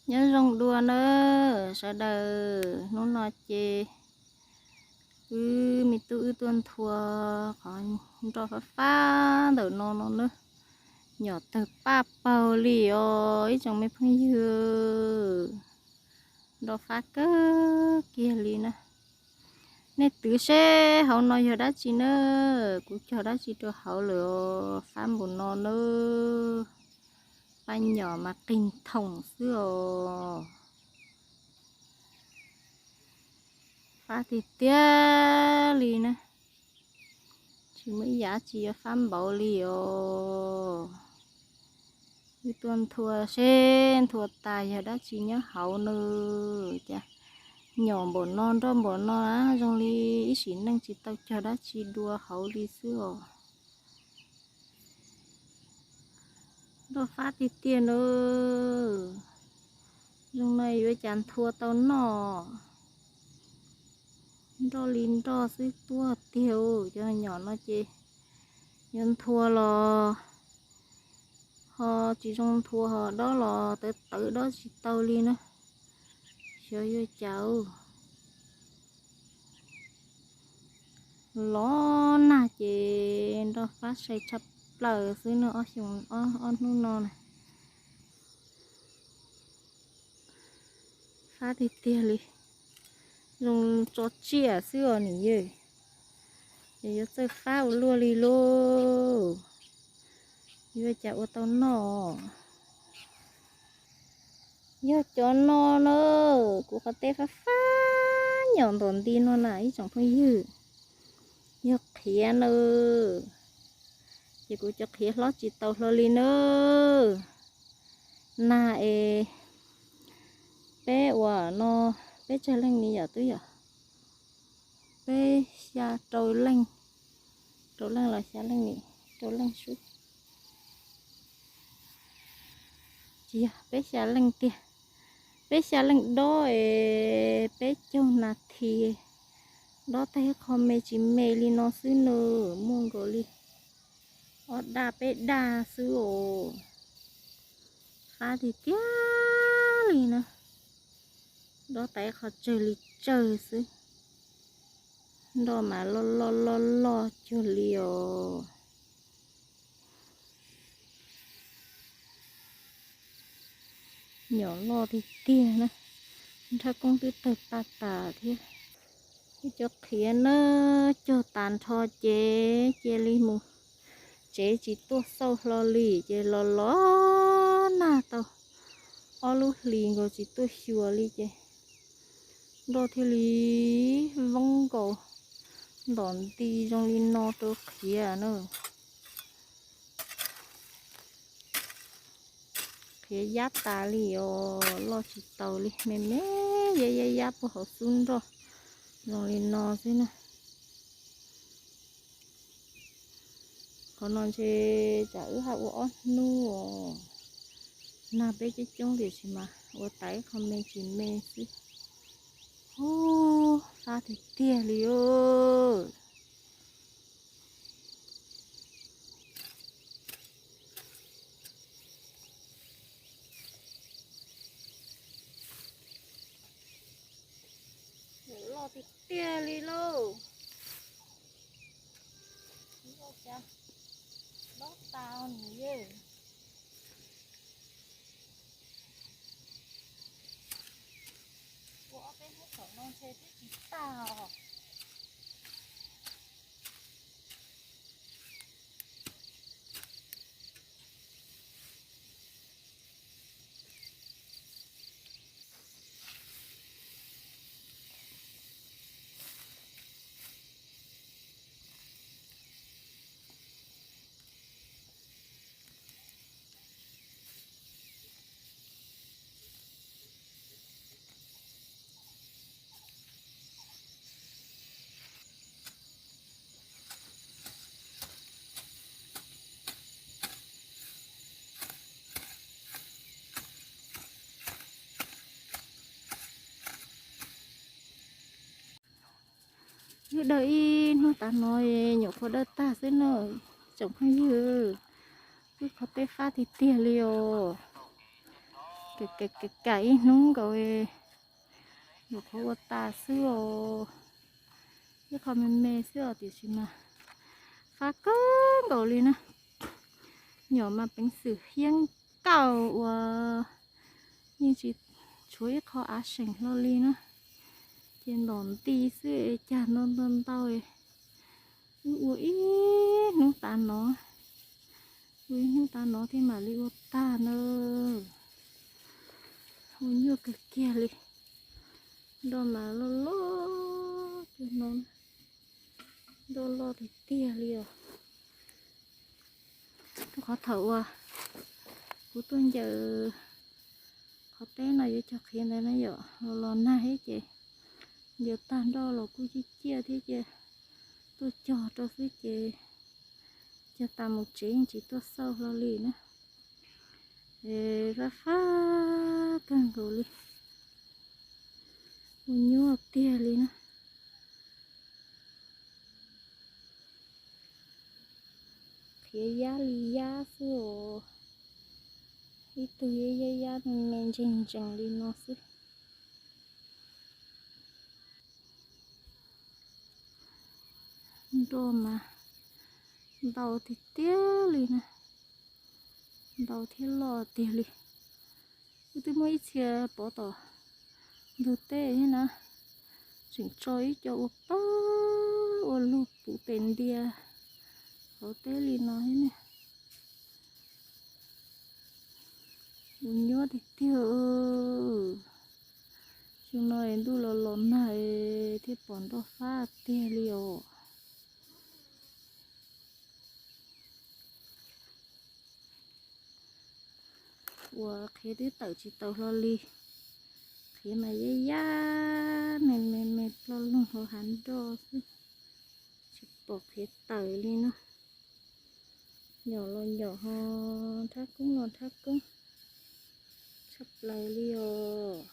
Nyob zoo dua nawb sawv daws, hnub no ces wb me tub wb tuaj nthua qhov nroj fab fab ntawm no no na. Nyom tawg paj paug li os ib tsoom me phooj ywg, nroj fab kawg kiag li na. Nej twv seb hauv no yog dab tsi na, kuv cog dab tsi rau hauv lawm os, fab npaum no na. Paj nyom mas qig thoom xwb os. Fab tiag tiag li na, tsis muaj ib yam tsi yuav fab npaum li os. Wb tuaj nthua seb nthua tas yog dab tsi nyob hauv na. Cas nyom npaum no nroj npaum no, zoo li ib sim neej tsis tau cog dab tsi dua hauv li xwb os. Nroj fab tiag tiag na. Zoo no yuav cas nthua tau noj. Nroj li nroj xwb tuaj tiag, cov nyom no ces yuav nthua los ho tsis zoo nthua, ho dob los tawv tawv dob tsis tau li na. Xyov yuav cas. Los nag ces nroj fab sai tshaj plaws xwb na, ob xyoo ob hnub no na. Fab tiag tiag li, zoo tso tsiaj xwb os niam yawg. Ces yuav txawj fab ua luaj li lauj, yuav cas ua tau noj. Yog cov no na, kuv qhov teb fab fab nyom ntom nti no na ib tsoom phooj ywg. Yog qhiav na, ces kuv cov qhiav hlob tsis tau hlo li na. Nag es peb uas no, peb tsawg leej ni yom, twb yog peb xya rau leej, rau leej los xya leej ni, rau leej sub. Tsis yog, peb xya leej tiag. Peb xya leej dob es peb caug nas this, dob tag ib qho me tsis me li no xwb nws muaj nkaus li ob daj peb daj xwb os. Fab tiag tiag li na, dob tag ib qho tsawg li tsawg xwb. Nroj mas loj loj loj loj cuag li os. Nyom loj tiag tiag na, nrhab koob twb tawg paj tas thiab. Wb cov qhiav na, cog tas nrho ces cia li mus tsev tsis tuaj xauj hlo li ces los los nag tau ob lub hlis nkaus tsis tuaj xyuas li ces nroj thiaj li voob nkaus ntom nti zoo li no rau qhiav na. Qhiav yab tas li os, loj tsis taus li, me me yab yab yab puag hauv xub nroj zoo li no xwb na. Qhov no ntshe tsam wb haj ua ob hnub os, nag peb coob coob tiam sis mas ua tas ib qho me tsis me xwb. Ub, fab tiag tiag li os. Loj tiag tiag li lauj. Ua cas dob tas nws yej. Ua ob peb hnub tom no ntshe twb tsis tag os. Wb dawj ib hnub tas no nyuam qhuav dawj tag xwb na, tsoom phooj ywg. Wb qhov teb fab tiag tiag li os. Kam kam kam ib hnub nkaus, nyuam qhuav ua tas xwb os. Ib qho me me xwb os tiam sis mas fab kawg nkaus li na. Nyuam mas peev xwm hiab nkaus uas yeej tsis tshuav ib qho av seem hlo li na. Ces ntom nti xwb es cag ntau ntau ntau. Wb ua ib hnub tav no, ua ib hnub tav no thiaj mam li ua tag na. Ua nyuaj kawg kiag li. Nroj mas loj loj cuag no, nroj loj tiag tiag li os. Rau qhov thaum uas kuv tuaj ncaws qhov teb no yuav cog qhiav ntawd na yom, los los nag thiab ces ncaws tag nroj los kuj ciaj ciaj thiab ces tuaj cog rau xwb ces cog tas mus tsev yeej tsis tuaj xauj hlo li na. Es fab fab kawg nkaus li, ua nyuaj tiag li na. Qhiav yab li yab xwb os, ib tug yab yab yab me me ntseeg ntsees li no xwb. Nroj mas ntau tiag tiag li na, ntau thiab loj tiag li. Wb twb muaj ib txhia pov tom ntug teb thiab na, tseem tso ib co ua pawg ua lug puv pes ntia hauv teb li no thiab ne. Ua nyuaj tiag tiag. Xyoo no es ntuj los los nag thiaj pom nroj fab tiag li os. Ua qhiav twb tawm tsis tau hlo li. Qhiav mas yab yab me me me ploj loog hauv hav nroj xwb, tsis pom qhiav tawm li no. Nyom los nyom ho nrhab koob los nrhab koob tshaj plaws li os.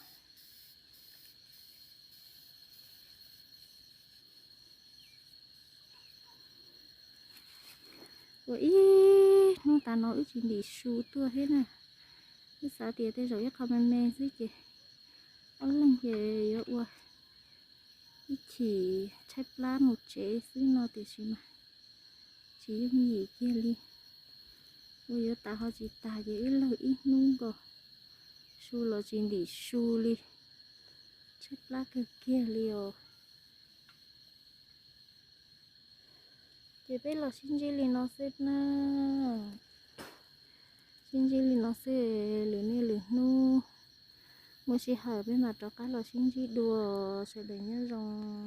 Ua ib hnub tas no wb tsis ntim su tuaj thiab na. Wb xav tias tej zaum ib qho me me xwb ces ob leeg ces yuav ua ib chim tshaib plab mus tsev xwb no tiam sis mas tsis yooj yim kiag li. Ua yuav tas ho tsis tas ces wb laug ib hnub nkaus, su los tsis ntim su li, tshaib plab kawg kiag li os. Ces peb los sib ntsib li no xwb na. Sib ntsib li no xwb, lwm niaj lwm hnub muaj sij hawm peb mam rov qab los sib ntsib dua. Sawv daws nyob zoo.